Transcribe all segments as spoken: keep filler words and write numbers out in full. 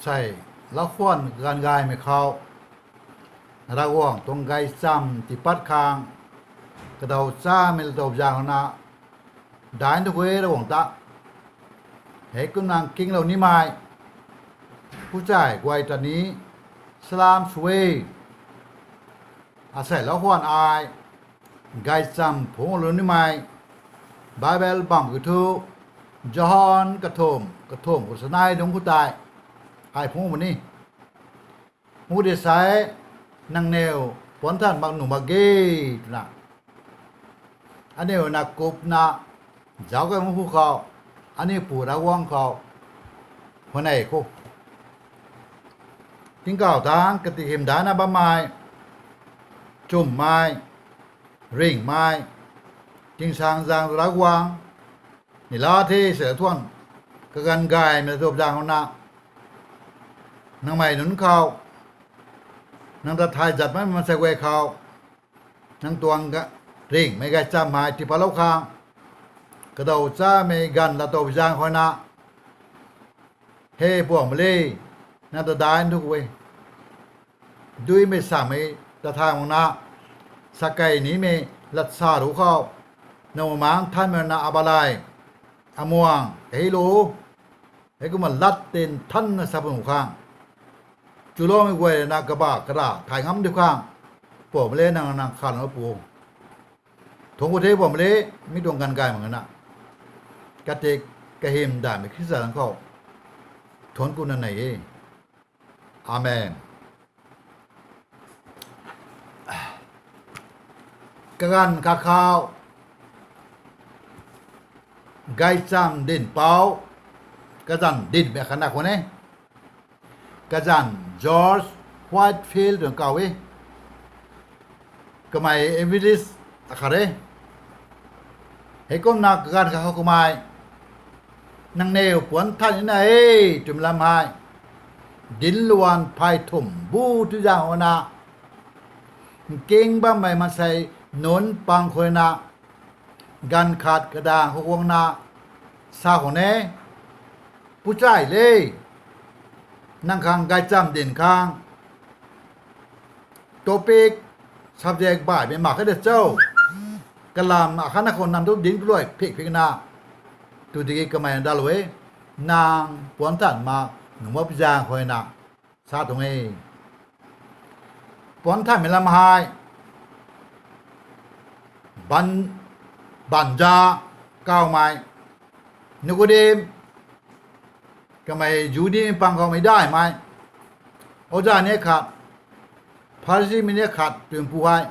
Sei, laukhwan ganv gaymei khou, Ravguangc tuang gaychamv tiipat khang, kadaw chamei latow zaeng na, daih tu e Ravguangc ta. Hei kumna kinglou nimei, puchai guay ta ni, salam sw e. Asei laukhwan ai, gaychamv phungc lou nimei, Bible bam kiu thu, Johan kathumh, kathumh khou sanei dungc khou tei, ai phungc puni. Mu de sei, nangniw, puanc than mak nuh mak ge, twna. Aniu na kupna, zauc kai mu hu khou, aniu Pu Ravguangc khou, huanei khou. Tingkauh thangc katik hym daihna bammei, chumhmei, ringhmei, tingsaengzaeng Ravguangc, ni la the sei thuan, kaganv gaymei tuap zaeng na, nangmei nunc khou, nang ta thay zatmei maansei guay khou, nang tuang ga, ringhmei gaychamv hei tiipatlou khang, kadaw chamei ganv latow zaeng khou na, he Buanghmei le, nang ta daih tu e. Duimei samei ta thay mak na, sakei nimei lat sa ru khou, nang mangc thanmei na abalay, amuang kahi lu, heikumna lat tin thanna sa pun khang, chuloumei guay na kaba kara thay ngam di khang, Buanghmei le nang nang khan pu. Thungc khou the Buanghmei le, mi tuang ganv gay mak na, katik kahym daihmei Khrista khou, thuanc kuna nei e. Amen. Kaganv kakhou, gaychamv dinhpouc, kazanc dinhmei khatna khou ne. Kazanc George Whitefield twna kaw e. Kamei evangelist akhat e. Heikumna kaganv kakhou kamei, nangniw puanc than nina e, twmei lam hei, dincluan phey thumh bu tu zaeng na, nking bammei maansei nunc pang khou na, ganv khat kadaeng khou guangna, sa khou ne, puchai le, nang khang gaychamv dinc khang, topic, subject baihmei mak khe de cho, kalam akhatna khou nang tu dinc kaluai phik phikna, tu tiki kamei na dal e, nang puanc than mak nuh mak pi zaeng khou na, sa tuang e. Puanc thanmei lam hei, ban, banza, kawmei, Nikodem, kamei Jihudimei pang khou mei daihmei, oza ni khat, Pharisimei ni khat twmei pu hei,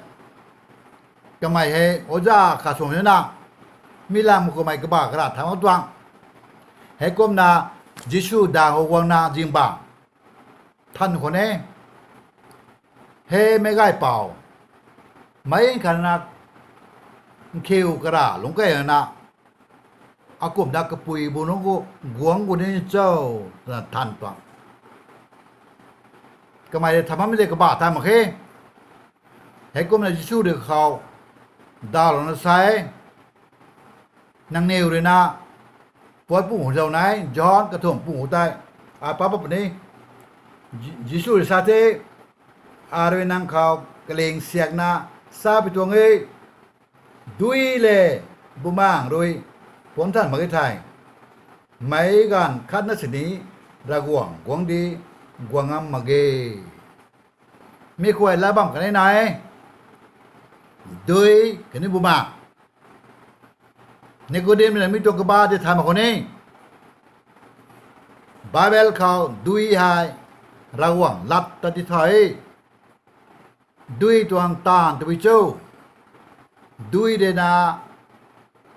kamei hei oza khat sw na, mi lam kamei kaba kara than mak tuang. Heikumna Jisu daeng khou guangna zingbangc than khou ne, he meic gaypouc, meic khatna, nkhiu kara lungc key na, akumhna kapui bu nunc khou guangc gu ni cho, twna than tuang. Kamei than bammei de kaba than mak khe. Heikumna Jisu rui khou dawlouna sa e, nangniw rui na, puanc pung khou zau nai, John kathumh pung khou tei, ai pa pa puni, Ji-, Jisu rui sa the, ai rui nang khou kaling siakna sa pi tuang e, dui le bumaengh rui puanc than mak e thei, meic ganv khatna sini Ravguangc guangcdic guang ngam mak ge. Mi khuay lat bam kan e nai, dui khatni bumaengh. Nikodem na mi tuang kaba tei thay mak khou ni, Bible khou dui hei Ravguangc lat ta ti thay e. Dui tuang taanv tabui cho, dui rui na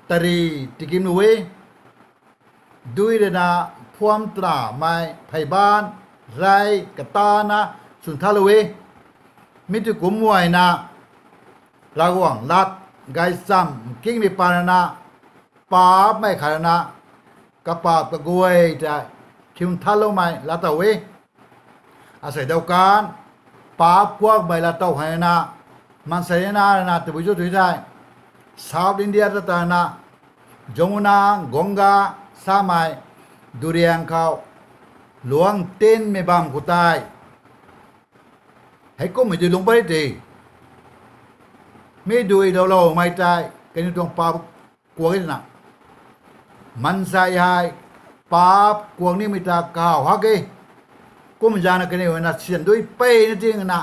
tari tikim lu e, dui rui na phuam tanamei pheyban rey katana chwn thalou e. Mi tei kumc muayna Ravguangc lat gaychamv nkingmei pa rui na, paapcmei khat rui na, kapaap kaguay ta khiun thanloumei laatow e. Asei dawkan, paap kuakmei laatow hei na, maansei na rui na tabui cho tu thei, South India ta ta na, Jamuna, Ganga, samei, duriang khou, luangc tinmei bam khou tei, heikumhmei dui lungc pary te, mi dui louloumei tei kaniw tuang paap kuak e twna, maansei hei paap kuak nimei ta kaw hak e. Kum zaeng na kaniw na sian dui peyna tingna,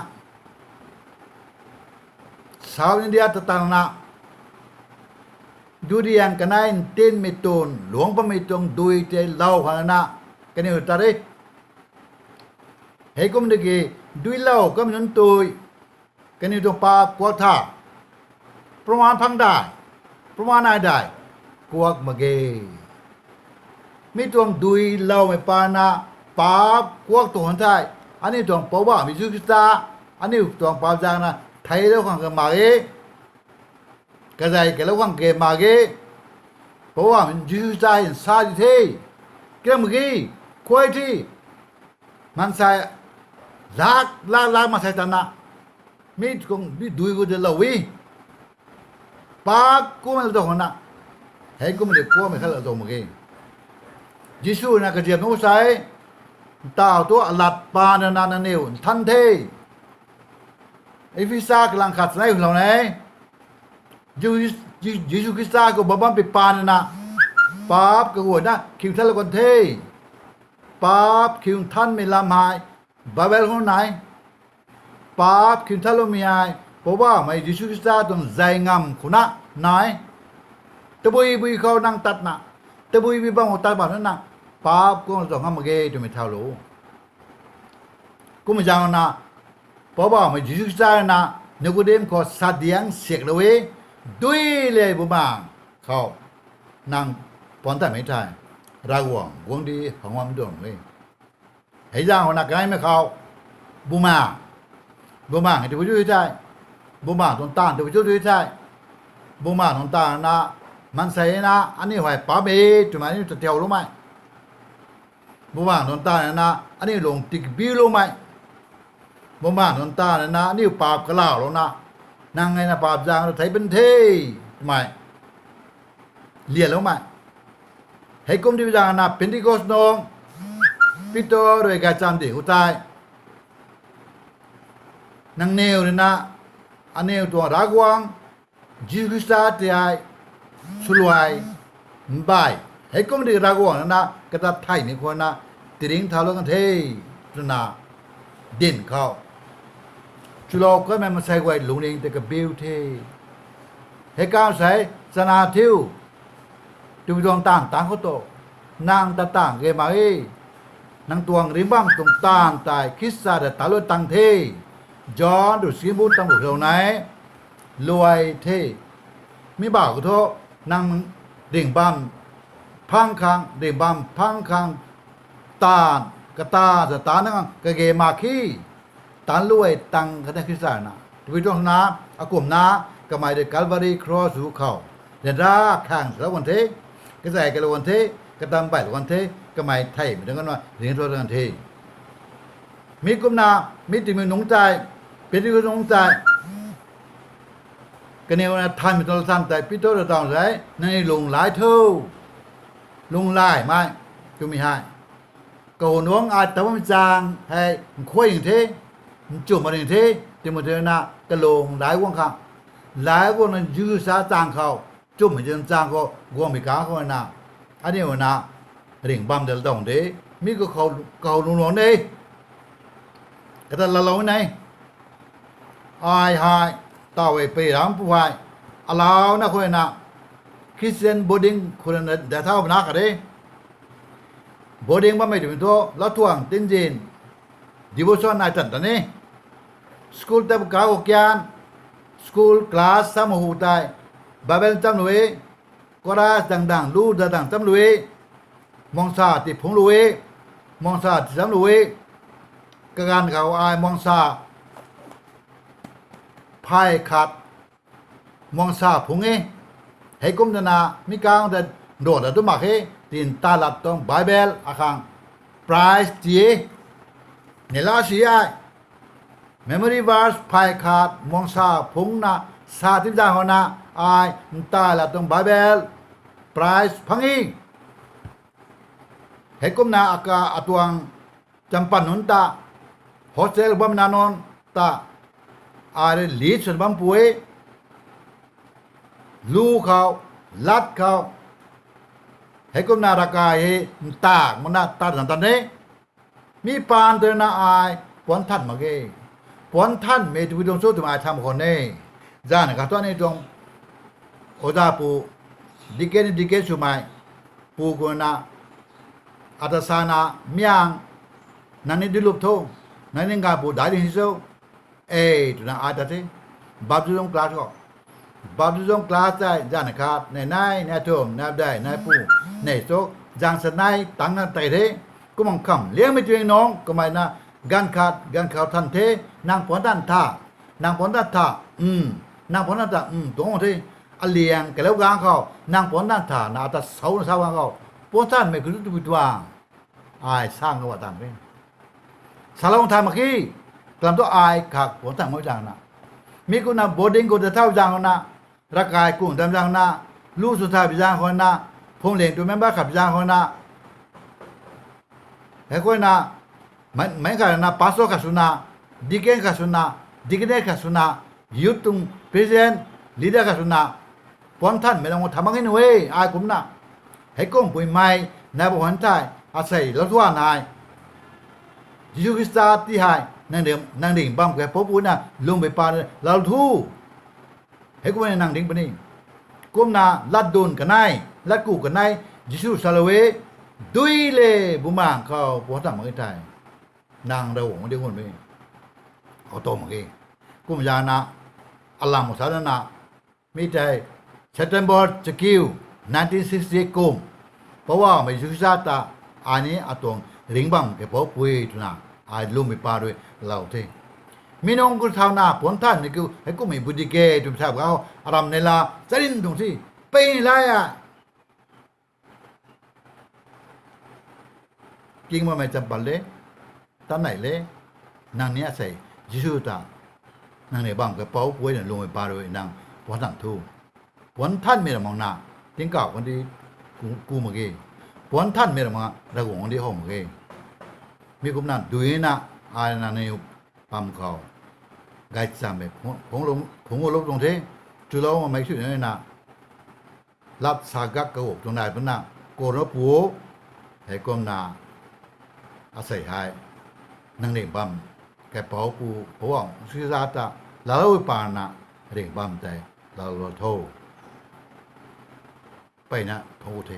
South India ta tangna, durian kanei ntinmei tuang luangc bammei tuang dui tei lou khang na kaniw ta re. Heikum diki dui lou kam nunc tui kaniw tuang paap kuak tha, praman phang dai, praman nai dai, kuak mak ge. Mi tuang dui loumei pana paap kuak tuang han thei, aniu tuang Poubauhmei Jisu Khrista, aniu tuang paap zaeng na theilou khang ka mak ge, kazei keylou khang ka mak ge. Poubauhmei Jisu Khrista hei sa di the, kiram ki, khuay thi, maansei lak lak lak maansei tana, mi tuang mi dui khou de lou e, paap kuakmei la ta khou na, heikum de kuakmei khat la ta mak ge. Jisu na kaziap nu sa e, ntaw thu alat paan na nangniw nthan the. Ephesa kalang khat chanei lou ne, Jisu, Jisu Khrista khou bam bam pi paan na, paap kaguayna khiu thanlou kan the. Paap khiu nthanmei lam hei Bible khou nai. Paap khiu nthanloumei hei Poubauhmei Jisu Khrista tuang zei ngamv khou na nai. Tabui bui khou nang tatna, tabui bui bam khou tat bam na nang paap kuak tuang ngam mak ge twmei thaulou. Kum zaeng na, Poubauhmei Jisu Khrista na Nikodem khou sadiang siaklou e, dui le bumaengh khou nang puan tatmei thei, Ravguangc guangcdic khou ngam duang e. Hei zaeng khou na kaneimei khou, bumaengh, bumaengh tabui chu thei, bumaengh tuang taanv tabui chu thei, bumaengh tuang taanv na, maansei na aniu hei paap e twmei aniu ta tiauloumei, bumaengh tuang taanv na aniu lung tikbiuloumei, bumaengh tuang taanv na aniu paap kalaulouna, nang e na paap zaeng ta thei pun the twmei lialoumei. Heikum di zaeng na Pentecost nung Peter rui gaychamv di khou tei, nangniw rui na aniu tuang Ravguangc Jisu Khrista tei hei swluai mbay, heikum di Ravguangc na kata theihmei khou na tiringc thaulou kan the twna dinc khou, chulou kanmei maansei guay lungning tei kabiu the. Hei kau sei chana thiu, tabui tuang taanv tang khou tu, nang ta taanv ge mak e. Nang tuang ringhbam tuang taanv tei Khrista ta talou tang the. John rui simbu tang bu khou nai, luai the. Mi ba khou thu, nang ringhbam phang khang, ringhbam phang khang, taanv kata za ta nang kage mak khe. Taanv luai tang kata Khrista na tabui tuang na, akumna, kamei rui Calvary cross hu khou ryanra khang salou kan the, kazei kalou kan the, katam bailou kan the, kamei theihmei tuang na ringcthau kan the. Mi kumna, mi timei nungc tei, Pentecost nungc tei, kaniw na thanmei tuang lathan tei Peter ta tang sei, nangniw lunghlaic tho, lunghlaicmei twmei hei, kahu nungc ai ta bammei chaeng hei nkhuay ning the, nchumh mak ning the, twmei tei na kalung lai guang khang, lai guangna Jisu sa chaeng khou, nchumhmei zan chaeng khou guangmei kang khou na, aniu na ringhbam de la tuang de, mi kakhou lungluang de, kata laalou ne. Ai hei, taw e pei ram pu hei, alauna khou na, Christian boarding khou na dat thau na khat de. Boarding bammei twmei thu, lathuang tinzin, devotion nai tan ta ni, school tat kakhou kian, school class sam hu tei, Bible chamlou e, chorus dang dang lu da dang chamlou e, muangsa ti phungclou e, muangsa ti chamlou e, kaganv khou ai muangsa phay khat muangsa phungc e. Heikum twna mi kang ta nduan ta tu mak khe, tin ta lat tuang Bible akhang prize ti e. Neihla si ai, memory verse phay khat muangsa phungcna sa ti zang hou na, ai ntai lat tuang Bible prize phang e. Heikumna aka atuang champan nunc ta, hostel bam na nunc ta, ai rui lead sw bampui, lu khou, lat khou, heikumna ravkai hei ntak mana tat zan tan e. Mi paan tei na ai puanc than mak ge. Puanc thanmei tw tuang cho twmei ai tham khwan e. Zan kha tuan ni tuang oja pu, deacon, deacon swmei pu kumna, ata sana, miang, nangniw dilup tho, nangniw ganv pu dai ding si cho, e, twna ai ta the. Baptism class khou, baptism class tei zan khat nei nai, nai thum, nai dai, nai pu, nei cho, zang sa nai tangna tei the. Kumna kham liangmei tuang nung kamei na, ganv khat ganv khou than the, nang puanc than tha, nang puanc than tha, nang puanc than tha, tuang the. Aliang kalou gang khou nang puanc than tha na ata sau na sa gang khou, puanc thanmei khou tu tw tuang, ai sang ka wa tan e. Salou than mak khe, kalam thu ai kha puanc than mak zaeng na, mi kumna boarding khou ta thau zaeng na, ravkai kum tam zaeng na, lu sw tha bi zaeng khou na, phungling tu member khat bi zaeng khou na, hei khou na, mei khat na pastor khat swna, deacon khat swna, deaconess khat swna, youth tuang president, leader khat swna, puanc thanmei lang tha mak e nu e, ai kumna. Heikumpuimei nai ba han thei, asei lou thua nai, Jisu Khrista ti hei, nang ring bam kaipouc pu na lwmmei pa lou thu, heikumna nang ring puni. Kumna latdyn kanei, latku kanei, Jisu salou e, dui le, bumaengh khou puanc than mak e thei, nang Ravguangc di guanmei, auto mak e. Kum zaeng na, alam sa na, mi tei September chakiu, nineteen sixty kum, Poubauhmei Jisu Khrista ta, ai ni atuang ringc bam kaipouc pui twna, ai lwmmei pa rui lou the. Mi nunc khou thauna puanc thanmei kiu heikummei budi ke twmei sa ga, aram neila, charin tuang si, pei ni lai a king bammei champan le, tanei le, nang ni asei, Jisu ta, nang ni bam kaipouc pui na lwmmei pa rui nang puanc than thu, puanc thanmei ra mak na, tingkauh kandi ku mak ge, puanc thanmei ra mak, Ravguangc di how mak ge. Mi kumna duina, ai nangniw pam khou gaychamei phungc lou tuang the, chulou makmei sw na, lat sa gak kaguak tuang nai puna, kona pu, heikumna, asei hei, nang ringc bam kaipouc pu, Poubauhmei Jisu Khrista ta, laalou pana, ringc bam tei laalou tho, peyna thu the.